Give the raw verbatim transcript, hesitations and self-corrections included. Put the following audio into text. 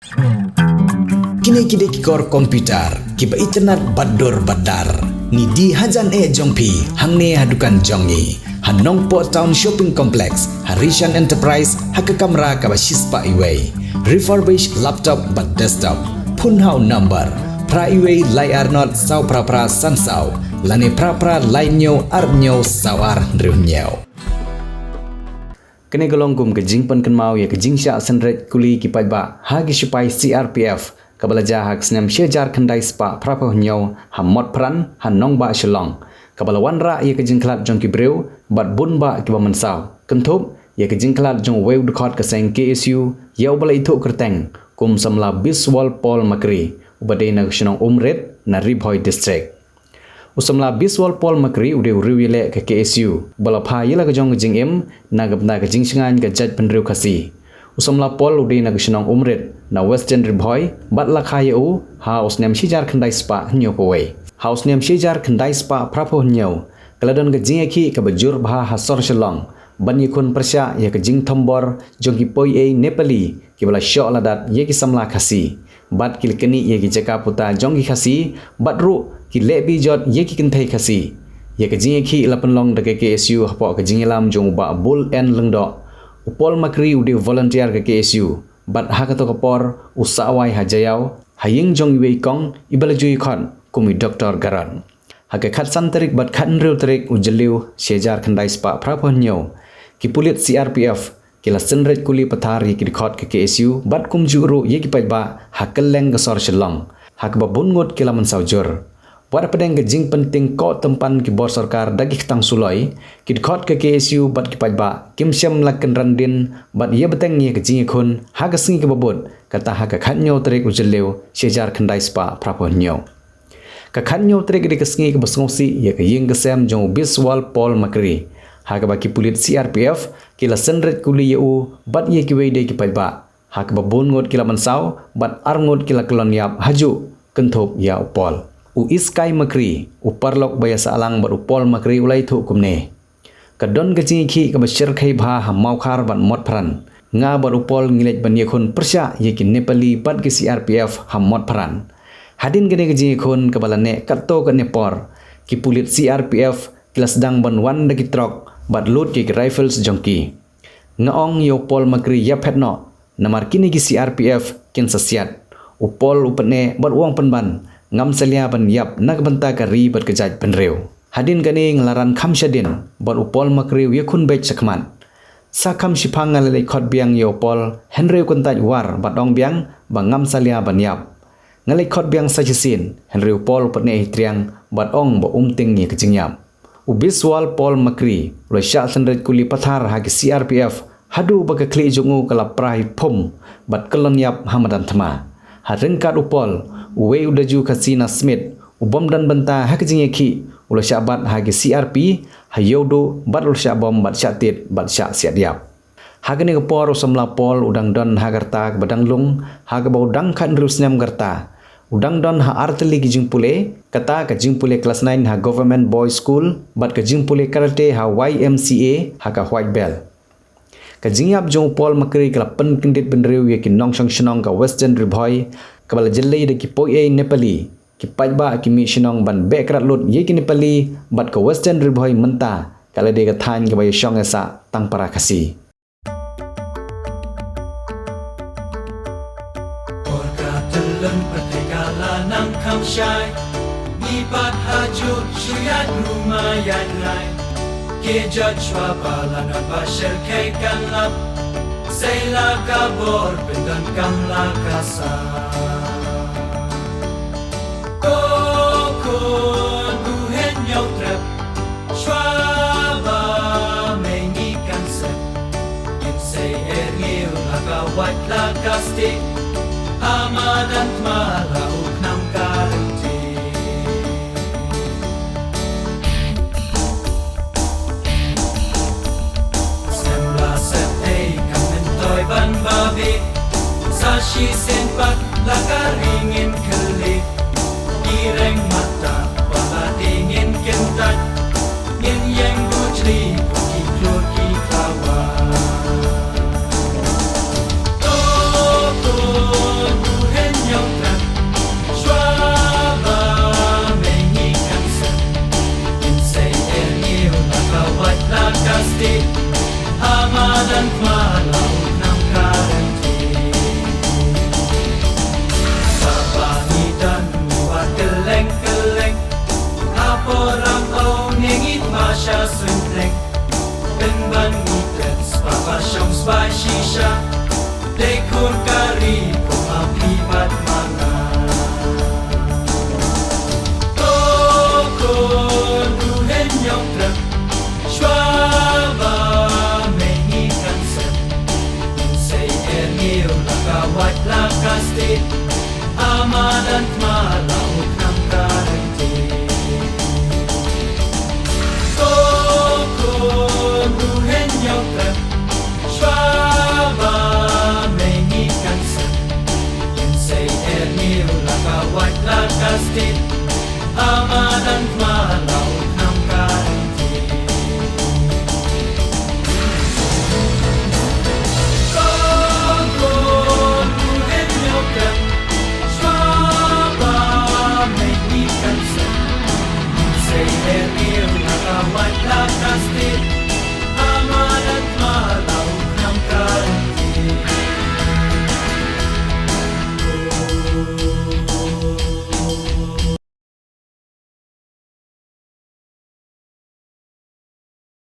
Kine ki dei ki kor computer kiba itynnad bad dur bad dar. Ngi die hajan eh jong phi hangne ha dukan jong ngi ha Nongpoh Town Shopping Complex, ha Rishan Enterprise, ha ka kamra kaba shispah iwei. Refurbish laptop bad desktop. Phone ha u number phra iwei lai ar not saw phra phra san saw, lane phra phra lai hynñiew ar hynñiew saw ar hynriew hynñiew. Kane ka long kum ka jingpynkynmaw ïa ka jingshah synreit kuli ki paidbah ha ki shipai C R P F kaba la jia ha ka snem shi hajar khyndai spah phra phew hynñiew ha Motphran, ha nongbah Shillong, kaba la wanrah ïa ka jingkhlad jong ki briew bad bun bah kiba mynsaw, kynthup ïa ka jingkhlad jong uwei u dkhot ka seng K S U ïa uba la ithuh kyrteng kum u samla Biswal Paul Makri, uba dei na ka shnong Umrit, na Ri Bhoi District. U samla Biswal Paul Makri u dei u riewïaleh ka K S U uba la pha ïa la ka jong ka jingim na ka bynta ka jingshngaiñ ka jaitbynriew Khasi. U samla Paul u dei na ka shnong Umrit, na Western Ri Bhoi, bad la kha ïa u ha u snem shi hajar khyndai spah hynñiew phew wei. Ha u snem shi hajar khyndai spah phra phew hynñiew, ka la don ka jingïakhih kaba jur bha ha sor Shillong ban ïakhun pyrshah ïa ka jingthombor jong ki poiei Nepali kiba la shoh ladat ïa ki samla Khasi, bad ki la knieh ïa ki jaka puta jong ki Khasi, bad ruh ki leh bijot ïa ki kynthei Khasi. Ïa ka jingïakhih la pynlong da ka K S U hapoh ka jingïalam jong u Bah Bul N Lyngdoh. U Paul Makri u dei u volunteer ka K S U, bad ha kato ka por u sah wai ha Jaïaw, ha ïing jong iwei i kong iba la ju ïakhot kum i Doktor Garod. Ha ka khatsan tarik bad khathynriew tarik u Jylliew shi hajar khyndai spah phra phew hynñiew, ki pulit C R P F ki la synreit kuli pathar ïa ki dkhot ka K S U bad kumjuh ruh ïa ki paidbah ha kylleng ka sor Shillong, ha kaba bun ngut ki la mynsaw jur. Wat hapdeng ka jingpynting koh tympan ki bor sorkar da ki ktang suloi, ki dkhot ka K S U bad ki paidbah kim shym la kynran dien bad ïa bteng ïa ka jingïakhun ha ka sngi kaba bud, kata ha ka khathynñiew tarik u Jylliew shi hajar khyndai spah phra phew hynñiew. Ka khathynñiew tarik ka dei ka sngi kaba sngewsih ïa ka ïing ka sem jong u Biswal Paul Makri, ha kaba ki pulit C R P F ki la synreit kuli ïa u bad ïa kiwei de ki paidbah, ha kaba bun ngut ki la mynsaw bad ar ngut ki la kyllon ïap hajuh, kynthup ïa u Paul. U Iskai Makri, u paralok ba ïa sahlang bad u Paul Makri, u la ïathuh kumne: Ka don ka jingïakhih kaba shyrkhei bha ha Mawkhar bad Motphran. Nga bad u Paul ngi leit ban ïakhun pyrshah ïa ki Nepali bad ki C R P F ha Motphran. Hadien kane ka jingïakhun kaba la neh katto katne por, ki pulit C R P F ki la sdang ban wan da ki trok bad lut ïa ki rifles jong ki. Nga ong ïa u Paul Makri ïaphet noh, namar kine ki C R P F kin sa siat. U Paul u pynneh bad u ong pynban: Ngam salia ban ïap na ka bynta ka ri bad ka jaitbynriew. Hadien kane nga la ran kham shadien bad u Paul Makri u ïakhun beit shakhmat. Sa kham shiphang nga la leit khot biang ïa u Paul, hynrei u kyntait war bad ong biang ba ngam salia ban ïap. Nga leit khot biang sa shisien, hynrei u Paul u pynneh hi triang bad ong ba um tieng ïa ka jingïap. U Biswal Paul Makri u la shah synreit kuli pathar ha ki C R P F haduh ba ka khlieh jong u ka la pra hi phum bad kyllon ïap ha madan thma. Ha ryngkat u Paul, uwei u daju Khasi na Smit, u bym don bynta ha ka jingïakhih, u la shah bat ha ki C R P ha Ïewduh bad u la shah bom bad shah tied bad shah siat ïap. Ha kane ka por u samla Paul u dang don ha ka rta kaba dang lung, ha kaba u dang khathynriew snem ka rta. U dang don ha artylli ki jingpule, kata ka jingpule klas nine ha Government Boys School bad ka jingpule karate ha Y M C A ha ka White Belt. Ka jingïap jong u Paul Makri ka la pynkyndit bynriew ïa ki nongshong shnong ka Western Ri Bhoi, kaba la jyllei da ki poiei Nepali. Ki paidbah ki mih shnong ban beh krad lut ïa ki Nepali, bad ka Western Ri Bhoi mynta ka la dei ka thaiñ kaba ïashong ïasah tang para Khasi. Por ka tyllun pyrthei ka la nang kham shai, ngi pat ha juk shu ïaid ruma ïaid ngai. Ki jot shuwa ba la nang ba shyrkhei kan lap, sei la ka bor pyndon kam la ka sa. Ko khun, u hynñiew trep, shuwa ba me ngi kan sep. Ngin sei er ngi u la ka wait la ka stick, ha madan thma la u khnam ka rynti. Snem la sep ei kam myntoi ban babe, sa shisien pat la ka ri ngin kylli. Ki reng mata ba la dei ngin kyntait, ngin ïeng bujli kum ki klur ki thawa. To to Ka stieh ha madan tma la u khnang ka ryntieh. Ko khun u hynñiewtrep, shuwa ba me ngi kan sep, ngin sei er ngi u la ka wait la ka stieh ha madan tma la u